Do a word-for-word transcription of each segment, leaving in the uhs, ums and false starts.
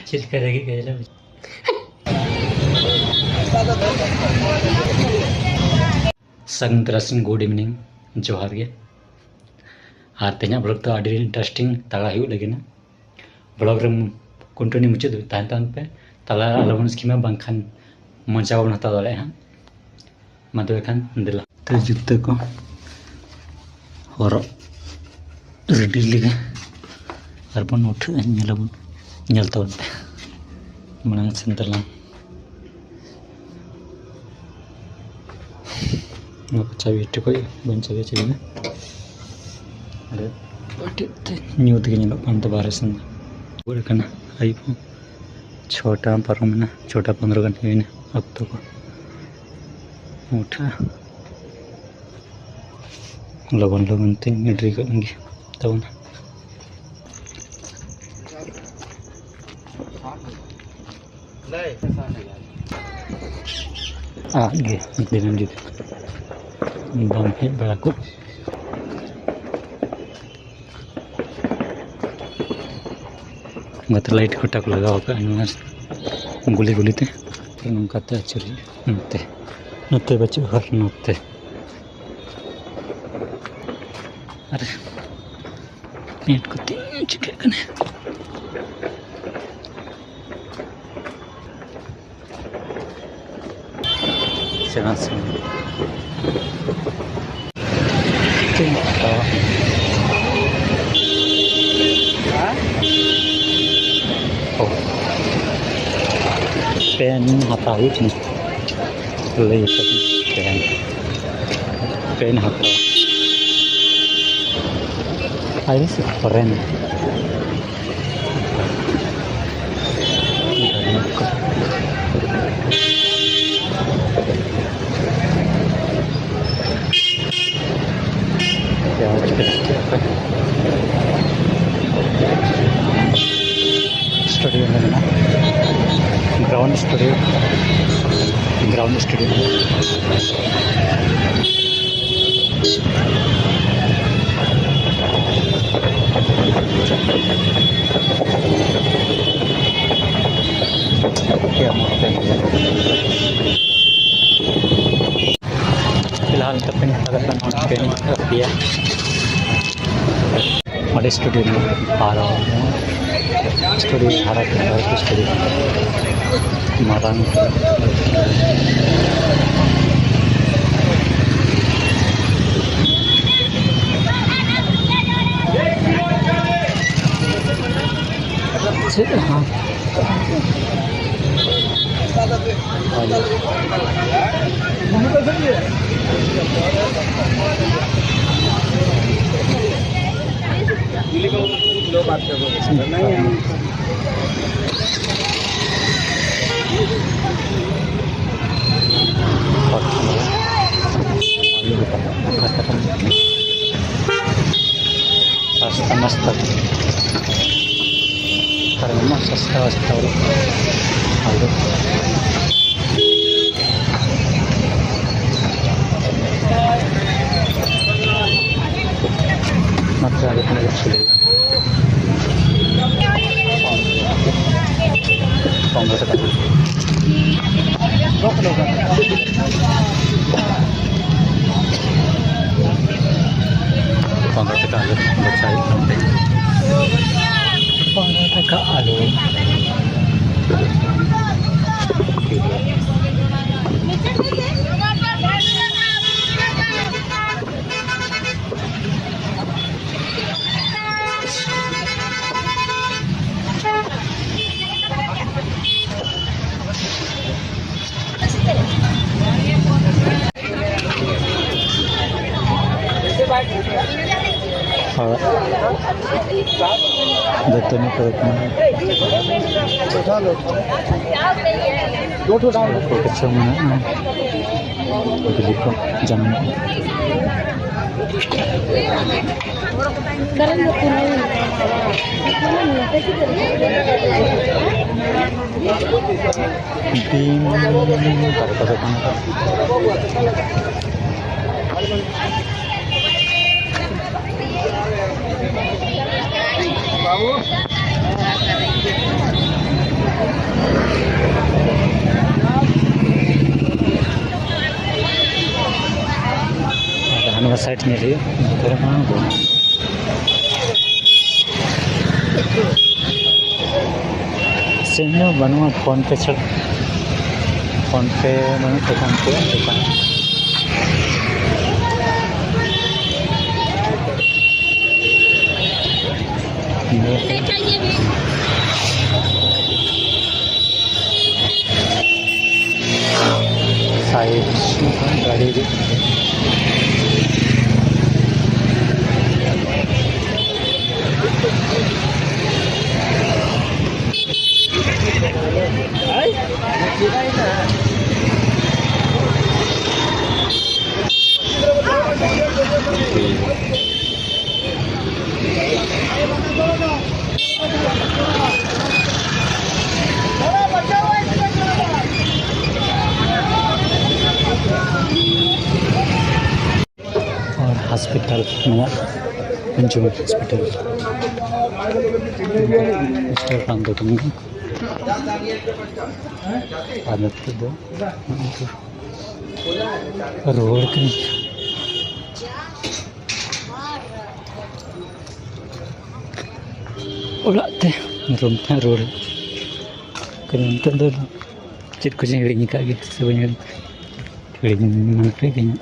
ᱪᱮᱫ ᱞᱮᱠᱟ ᱨᱮᱸᱜᱮᱡ ᱠᱟᱱᱟ? ᱥᱟᱹᱜᱩᱱ ᱛᱟᱨᱟᱥᱤᱧ, good evening, ᱡᱚᱦᱟᱨ ᱜᱮ᱾ ᱟᱨ ᱛᱮᱦᱮᱧᱟᱜ vlog ᱫᱚ ᱟᱹᱰᱤ interesting ᱛᱟᱲᱟ ᱦᱩᱭᱩᱜ ᱞᱟᱹᱜᱤᱫ᱾ Vlog ᱨᱮ continue ᱢᱩᱪᱟᱹᱫ ᱫᱷᱟᱹᱵᱤᱡ ᱛᱟᱦᱮᱱ ᱛᱟᱵᱚᱱ ᱯᱮ, ᱛᱟᱞᱟ ᱨᱮ ᱟᱞᱚᱵᱚᱱ skip ᱟ, ᱵᱟᱝᱠᱷᱟᱱ ᱢᱚᱡᱟ ᱵᱟᱵᱚᱱ ᱦᱟᱛᱟᱣ ᱫᱟᱲᱮᱭᱟᱜᱼᱟ ᱦᱟᱸᱜ᱾ ᱢᱟ ᱛᱚᱵᱮ ᱠᱷᱟᱱ ᱫᱮᱞᱟ᱾ ᱛᱚ ᱡᱩᱛᱟᱹ ᱠᱚ ᱦᱚᱨᱚᱜ ready ᱞᱮᱜᱮ, ᱟᱨᱵᱚᱱ ᱩᱴᱷᱟᱹᱜᱼᱟ᱾ ᱧᱮᱞᱟᱵᱚᱱ, ᱧᱮᱞ ᱛᱟᱵᱚᱱ ᱯᱮ ᱢᱟᱲᱟᱝ ᱥᱮᱱ ᱛᱟᱞᱟᱝ᱾ ᱱᱚᱣᱟ ᱠᱚ ᱪᱟᱵᱤ ᱦᱚᱴᱚ ᱠᱟᱜ ᱦᱩᱭᱩᱜᱼᱟ, ᱵᱟᱹᱧ ᱪᱟᱵᱤ ᱦᱚᱪᱚ ᱠᱮᱫᱟ᱾ ᱟᱫᱚ ᱠᱟᱹᱴᱤᱡ ᱛᱮ ᱧᱩᱛ ᱜᱮ ᱧᱮᱞᱚᱜ ᱠᱟᱱ ᱛᱮ ᱵᱟᱦᱨᱮ ᱥᱮᱱ ᱫᱚ᱾ ᱨᱩᱣᱟᱹᱲ ᱠᱟᱱᱟ ᱟᱹᱭᱩᱵ ᱦᱚᱸ᱾ ᱪᱷᱚᱴᱟ ᱯᱟᱨᱚᱢᱮᱱᱟ, ᱪᱷᱚᱴᱟ ᱯᱚᱱᱨᱚ ᱜᱟᱱ ᱦᱩᱭᱱᱟ ᱚᱠᱛᱚ ᱠᱚ᱾ ᱩᱴᱷᱟᱹ ᱞᱚᱜᱚᱱ ᱞᱚᱜᱚᱱ ᱛᱮ ᱜᱤᱰᱤ ᱠᱟᱜ ᱜᱮ ᱛᱟᱵᱚᱱᱟ᱾ ᱟᱜ ᱜᱮ ᱫᱤᱱᱟᱹᱢ ᱡᱩᱫᱤ ᱵᱟᱢ ᱦᱮᱡ ᱵᱟᱲᱟ ᱠᱚᱜ᱾ ᱚᱱᱟᱛᱮ light ᱠᱚᱴᱟ ᱠᱚ ᱞᱟᱜᱟᱣ ᱟᱠᱟᱫᱼᱟ ᱱᱚᱣᱟ ᱜᱩᱞᱤ ᱜᱩᱞᱤ ᱛᱮ᱾ ᱱᱚᱝᱠᱟᱛᱮ ᱟᱹᱪᱩᱨ ᱦᱩᱭᱩᱜᱼᱟ᱾ ᱱᱚᱛᱮ, ᱱᱚᱛᱮ ᱵᱟᱹᱪᱩᱜ ᱦᱚᱨ, ᱱᱚᱛᱮ᱾ ᱟᱨ ᱱᱮᱴ ᱠᱚ ᱛᱤᱱ ᱪᱤᱠᱟᱹᱜ ᱠᱟᱱᱟ? ᱥᱮᱬᱟ ᱥᱮᱬᱟ᱾ ᱪᱮᱫ ᱤᱧ ᱦᱟᱛᱟᱣᱟ? ᱚ᱾ ᱯᱮᱱ ᱦᱟᱛᱟᱣ ᱦᱩᱭᱩᱜ ᱠᱟᱱᱟ᱾ ᱞᱟᱹᱭ ᱠᱟᱹᱫᱟᱹᱧ ᱯᱮᱱ᱾ ᱯᱮᱱ ᱦᱟᱛᱟᱣ᱾ ᱟᱭ ᱥᱮ ᱯᱮᱱ᱾ ᱥᱴᱩᱰᱤᱭᱳ ᱢᱮᱱᱟᱜᱼᱟ, ground studio, ground studio. Studio ᱢᱮᱱᱟᱜᱼᱟ᱾ ᱟᱨ ᱥᱴᱩᱰᱤᱭᱳ ᱵᱷᱟᱲᱟ ᱛᱮ, ᱵᱷᱟᱲᱟ ᱛᱮ ᱥᱴᱩᱰᱤᱭᱳ ᱢᱟᱨᱟᱝ ᱪᱮᱫ ᱦᱚᱸ᱾ ᱥᱟᱥᱛᱟ ᱢᱟᱥᱛᱟ᱾ ᱚᱠᱟᱨᱮ ᱢᱮᱱᱟᱜᱼᱟ ᱥᱟᱥᱛᱟ ᱢᱟᱥᱛᱟ? ᱟᱞᱩ᱾ ᱢᱟᱛᱨᱟ ᱟᱞᱩ ᱠᱷᱚᱱᱟᱜ ᱜᱮ ᱪᱷᱩᱞᱟᱹᱣ᱾ ᱯᱚᱱᱨᱚ ᱴᱟᱠᱟ᱾ ᱯᱚᱱᱨᱚ ᱴᱟᱠᱟ ᱟᱞᱩ ᱵᱮᱵᱽᱥᱟ ᱦᱩᱭᱩᱜ ᱠᱟᱱᱟ᱾ ᱯᱚᱱᱨᱚ ᱴᱟᱠᱟ ᱟᱞᱩ᱾ ᱟᱨ ᱫᱟᱹᱛᱟᱹᱱᱤ ᱠᱚ ᱠᱟᱱᱟ᱾ ᱠᱚ ᱠᱤᱪᱷᱩ ᱢᱮᱱᱟᱜᱼᱟ᱾ ᱵᱤᱞᱤ ᱠᱚ, ᱡᱟᱢ᱾ ᱵᱤᱢ ᱫᱟᱨᱮ ᱠᱚ ᱫᱚᱠᱟᱱ ᱠᱚ᱾ ᱟᱫᱚ ᱦᱟᱱᱟ ᱥᱟᱭᱤᱰ ᱧᱮᱞ ᱦᱩᱭᱩᱜᱼᱟ᱾ ᱱᱚᱛᱮ ᱨᱮᱢᱟ ᱵᱟᱹᱱᱩᱜ᱾ ᱪᱮᱫ ᱦᱚᱸ ᱵᱟᱹᱱᱩᱜᱼᱟ ᱯᱷᱳᱱ ᱯᱮ ᱪᱷᱟᱲᱟ᱾ ᱯᱷᱳᱱ ᱯᱮ ᱵᱟᱹᱱᱩᱜ ᱛᱟᱠᱚᱣᱟ ᱩᱱᱠᱩᱣᱟᱜ ᱫᱚᱠᱟᱱ᱾ ᱥᱟᱭᱤᱰ ᱜᱟᱹᱰᱤ ᱦᱤᱡᱩᱜ ᱠᱟᱱᱟ᱾ ᱟᱨ ᱦᱚᱥᱯᱤᱴᱟᱞ ᱢᱮᱱᱟᱜᱼᱟ, ᱯᱚᱧᱪᱚᱢᱤ ᱦᱚᱥᱯᱤᱴᱟᱞ᱾ ᱦᱚᱥᱯᱤᱴᱟᱞ ᱠᱟᱱ ᱫᱚ ᱠᱟᱱ ᱜᱮᱭᱟ᱾ ᱟᱨ ᱱᱤᱛᱚᱜ ᱫᱚ ᱨᱩᱣᱟᱹᱲ ᱠᱟᱹᱱᱟᱹᱧ ᱚᱲᱟᱜ ᱛᱮ, ᱨᱩᱢ ᱛᱮ ᱨᱩᱣᱟᱹᱲ ᱠᱟᱹᱱᱟᱹᱧ᱾ ᱱᱤᱛᱚᱜ ᱫᱚ ᱪᱮᱫ ᱠᱚᱪᱚᱧ ᱦᱤᱲᱤᱧ ᱟᱠᱟᱫ ᱜᱮ ᱥᱮ ᱵᱟᱹᱧ ᱦᱤᱲᱤᱧ, ᱦᱤᱲᱤᱧ ᱢᱟᱱᱮ ᱦᱤᱲᱤᱧ᱾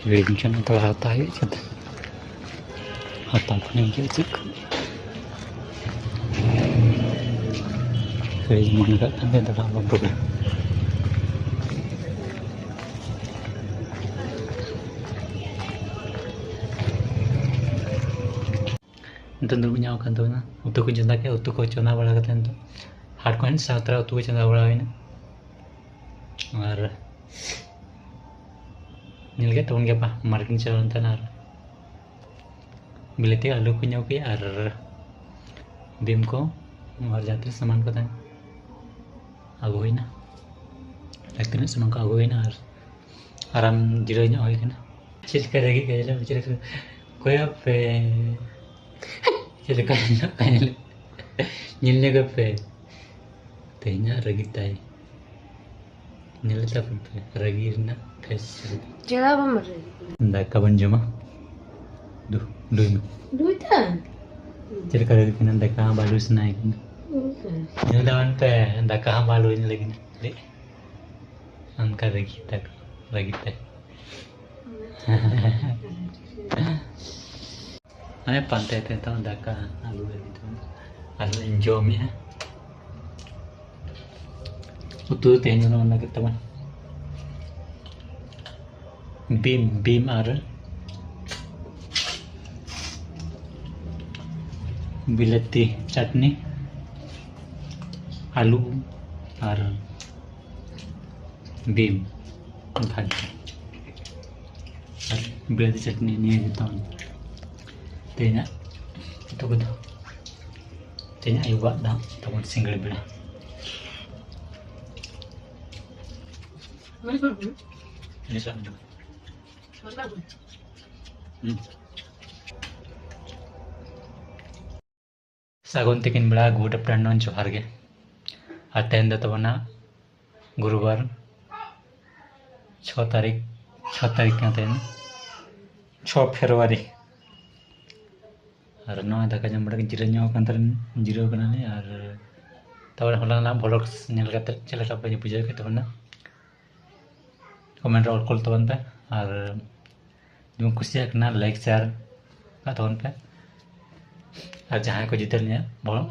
ᱦᱤᱲᱤᱧ ᱠᱷᱟᱱ ᱛᱷᱚᱲᱟ ᱦᱟᱛᱟᱣ ᱦᱩᱭᱩᱜ ᱪᱮᱫ? ᱦᱟᱛᱟᱣ ᱠᱷᱟᱱᱤᱧ ᱪᱮᱫ ᱪᱮᱫ ᱠᱚ? ᱦᱤᱲᱤᱧ ᱢᱚᱱᱮ ᱠᱟᱜ ᱠᱷᱟᱱ ᱫᱚ ᱫᱚᱦᱲᱟ ᱵᱟᱢ ᱨᱩᱣᱟᱹᱲᱟ᱾ ᱱᱤᱛᱚᱜ ᱫᱩᱲᱩᱵ ᱧᱟᱢ ᱟᱠᱟᱱ ᱛᱟᱵᱚᱱᱟ, ᱩᱛᱩ ᱠᱚ ᱪᱚᱸᱫᱟ ᱠᱮᱫᱼᱟ, ᱩᱛᱩ ᱠᱚ ᱪᱚᱸᱫᱟ ᱵᱟᱲᱟ ᱠᱟᱛᱮ ᱱᱤᱛᱚᱜ ᱦᱟᱴ ᱠᱷᱚᱱ ᱥᱟᱶᱛᱮ ᱩᱛᱩ ᱠᱚ ᱪᱚᱸᱫᱟ ᱵᱟᱲᱟ ᱦᱩᱭᱱᱟ᱾ ᱟᱨ ᱧᱮᱞ ᱠᱮᱫ ᱛᱟᱵᱚᱱ ᱜᱮᱭᱟ ᱯᱮ, ᱢᱟᱨᱠᱮᱴ ᱤᱧ ᱪᱟᱞᱟᱣ ᱞᱮᱱ ᱛᱟᱦᱮᱱᱟ ᱟᱨ ᱵᱤᱞᱟᱹᱛᱤ ᱟᱹᱞᱩ ᱠᱚᱧ ᱟᱹᱜᱩ ᱠᱮᱫᱼᱟ ᱟᱨ ᱵᱤᱢ ᱠᱚ ᱟᱨ ᱡᱟᱦᱟᱸ ᱛᱤᱱᱟᱹᱜ ᱥᱟᱢᱟᱱ ᱠᱚ ᱛᱟᱦᱮᱱ ᱟᱹᱜᱩ ᱦᱩᱭᱱᱟ᱾ ᱡᱟᱦᱟᱸ ᱛᱤᱱᱟᱹᱜ ᱥᱟᱢᱟᱱ ᱠᱚ ᱟᱹᱜᱩ ᱦᱩᱭᱱᱟ ᱟᱨ, ᱟᱨᱟᱢ ᱡᱤᱨᱟᱹᱣ ᱧᱚᱜ ᱦᱩᱭ ᱠᱟᱱᱟ᱾ ᱪᱮᱫ ᱞᱮᱠᱟ ᱨᱟᱹᱜᱤ ᱠᱟᱱᱟ, ᱪᱮᱫ ᱞᱮᱠᱟ ᱠᱚᱭᱚᱜ ᱯᱮ, ᱪᱮᱫ ᱞᱮᱠᱟ ᱧᱮᱞᱚᱜ ᱠᱟᱱᱟ, ᱧᱮᱞ ᱧᱚᱜ ᱯᱮ᱾ ᱛᱮᱦᱮᱧᱟᱜ ᱨᱟᱹᱜᱤ ᱛᱟᱭ᱾ ᱧᱮᱞ ᱛᱟᱵᱚᱱ ᱯᱮ ᱨᱟᱹᱜᱤ ᱨᱮᱱᱟᱜ ᱯᱷᱮᱥ᱾ ᱪᱮᱫᱟᱜ ᱵᱟᱢ ᱨᱟᱹᱜᱤ? ᱫᱟᱠᱟ ᱵᱚᱱ ᱡᱚᱢᱟ᱾ ᱫᱩ, ᱫᱩᱭ ᱢᱮ᱾ ᱫᱩᱭ ᱛᱮ? ᱪᱮᱫ ᱞᱮᱠᱟ ᱞᱟᱹᱭ ᱠᱟᱱᱟ, ᱫᱟᱠᱟ ᱦᱚᱸ ᱵᱟᱝ ᱞᱩ ᱥᱟᱱᱟᱭᱮ ᱠᱟᱱᱟ᱾ ᱦᱩᱸ᱾ ᱧᱮᱞ ᱫᱟᱵᱚᱱ ᱯᱮ, ᱫᱟᱠᱟ ᱦᱚᱸ ᱵᱟᱝ ᱞᱩ ᱞᱟᱹᱜᱤᱫ᱾ ᱞᱟᱹᱭ, ᱚᱱᱠᱟ ᱨᱟᱹᱜᱤ ᱛᱟᱠᱚ, ᱨᱟᱹᱜᱤ ᱛᱮ᱾ ᱦᱟᱱᱮ ᱯᱟᱱᱛᱮ ᱛᱮ ᱱᱤᱛᱚᱜ ᱫᱟᱠᱟ ᱟᱹᱞᱩ ᱞᱟᱹᱜᱤᱫ ᱫᱚ ᱟᱹᱞᱩᱧ ᱡᱚᱢᱮᱜᱼᱟ᱾ ᱩᱛᱩ ᱫᱚ ᱛᱮᱦᱮᱧ ᱫᱚ ᱱᱚᱜᱼᱚ ᱱᱚᱣᱟ ᱜᱮ ᱛᱟᱵᱚᱱ᱾ ᱵᱤᱢ, ᱵᱤᱢ ᱟᱨ ᱵᱤᱞᱟᱹᱛᱤ ᱪᱟᱴᱱᱤ, ᱟᱹᱞᱩ ᱟᱨ ᱵᱤᱢ ᱵᱷᱟᱡᱟ ᱟᱨ ᱵᱤᱞᱟᱹᱛᱤ ᱪᱟᱴᱱᱤ, ᱱᱤᱭᱟᱹ ᱜᱮ ᱛᱟᱵᱚᱱ ᱛᱮᱦᱮᱧᱟᱜ ᱩᱛᱩ ᱠᱚᱫᱚ᱾ ᱛᱮᱦᱮᱧᱟᱜ ᱟᱹᱭᱩᱵᱟᱜ ᱫᱚ ᱛᱟᱵᱚᱱ ᱥᱤᱸᱜᱟᱹᱲ ᱵᱮᱲᱟ᱾ ᱦᱩᱸ᱾ ᱥᱟᱹᱜᱩᱱ ᱛᱤᱠᱤᱱ ᱵᱮᱲᱟ, good afternoon, ᱡᱚᱦᱟᱨ ᱜᱮ᱾ ᱟᱨ ᱛᱮᱦᱮᱧ ᱫᱚ ᱛᱟᱵᱚᱱᱟ ᱜᱩᱨᱩᱵᱟᱨ, ᱪᱷᱚ ᱛᱟᱹᱨᱤᱠᱷ, ᱪᱷᱚ ᱛᱟᱹᱨᱤᱠᱷ ᱠᱟᱱ ᱛᱟᱦᱮᱱᱟ, ᱪᱷᱚ ᱯᱷᱮᱵᱽᱨᱩᱣᱟᱨᱤ᱾ ᱟᱨ ᱱᱚᱜᱼᱚᱭ ᱫᱟᱠᱟ ᱡᱚᱢ ᱵᱟᱲᱟ ᱠᱟᱛᱮ ᱡᱤᱨᱟᱹᱣ ᱧᱚᱜ ᱟᱠᱟᱱ ᱛᱟᱞᱮ, ᱡᱤᱨᱟᱹᱣ ᱠᱟᱱᱟᱞᱮ᱾ ᱟᱨ ᱛᱟᱨᱯᱚᱨᱮ ᱦᱚᱞᱟ ᱨᱮᱱᱟᱜ vlogs ᱧᱮᱞ ᱠᱟᱛᱮ ᱪᱮᱫ ᱞᱮᱠᱟ ᱯᱮ ᱵᱩᱡᱷᱟᱹᱣ ᱠᱮᱫ ᱛᱟᱵᱚᱱᱟ, comment ᱨᱮ ᱚᱞ ᱠᱩᱞ ᱛᱟᱵᱚᱱ ᱯᱮ᱾ ᱟᱨ ᱡᱩᱫᱤᱢ ᱠᱩᱥᱤᱭᱟᱜ ᱠᱟᱱᱟ, like, share ᱠᱟᱜ ᱛᱟᱵᱚᱱ ᱯᱮ᱾ ᱟᱨ ᱡᱟᱦᱟᱸᱭ ᱠᱚ ᱡᱩᱫᱤ ᱟᱹᱞᱤᱧᱟᱜ vlog,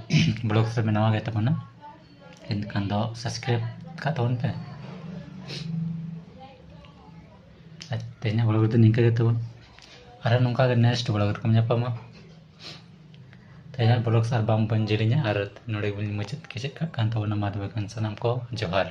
vlogs ᱨᱮ ᱱᱟᱣᱟ ᱜᱮ ᱛᱟᱵᱚᱱᱟ, ᱮᱱᱠᱷᱟᱱ ᱫᱚ subscribe ᱠᱟᱜ ᱛᱟᱵᱚᱱ ᱯᱮ᱾ ᱟᱨ ᱛᱮᱦᱮᱧᱟᱜ vlog ᱨᱮᱫᱚ ᱱᱤᱝᱠᱟᱹ ᱜᱮ ᱛᱟᱵᱚᱱ᱾ ᱟᱨᱦᱚᱸ ᱱᱚᱝᱠᱟ ᱜᱮ next vlog ᱨᱮᱵᱚᱱ ᱧᱟᱯᱟᱢᱟ᱾ ᱛᱮᱦᱮᱧᱟᱜ vlogs ᱟᱨ ᱵᱟᱝ ᱵᱚᱱ ᱡᱮᱞᱮᱧᱟ, ᱟᱨ ᱱᱚᱰᱮ ᱜᱮᱵᱚᱱ ᱢᱩᱪᱟᱹᱫ ᱠᱮᱪᱮᱫ ᱠᱟᱜ ᱠᱟᱱ ᱛᱟᱵᱚᱱᱟ᱾ ᱢᱟ ᱛᱚᱵᱮ ᱠᱷᱟᱱ ᱥᱟᱱᱟᱢ ᱠᱚ ᱡᱚᱦᱟᱨ᱾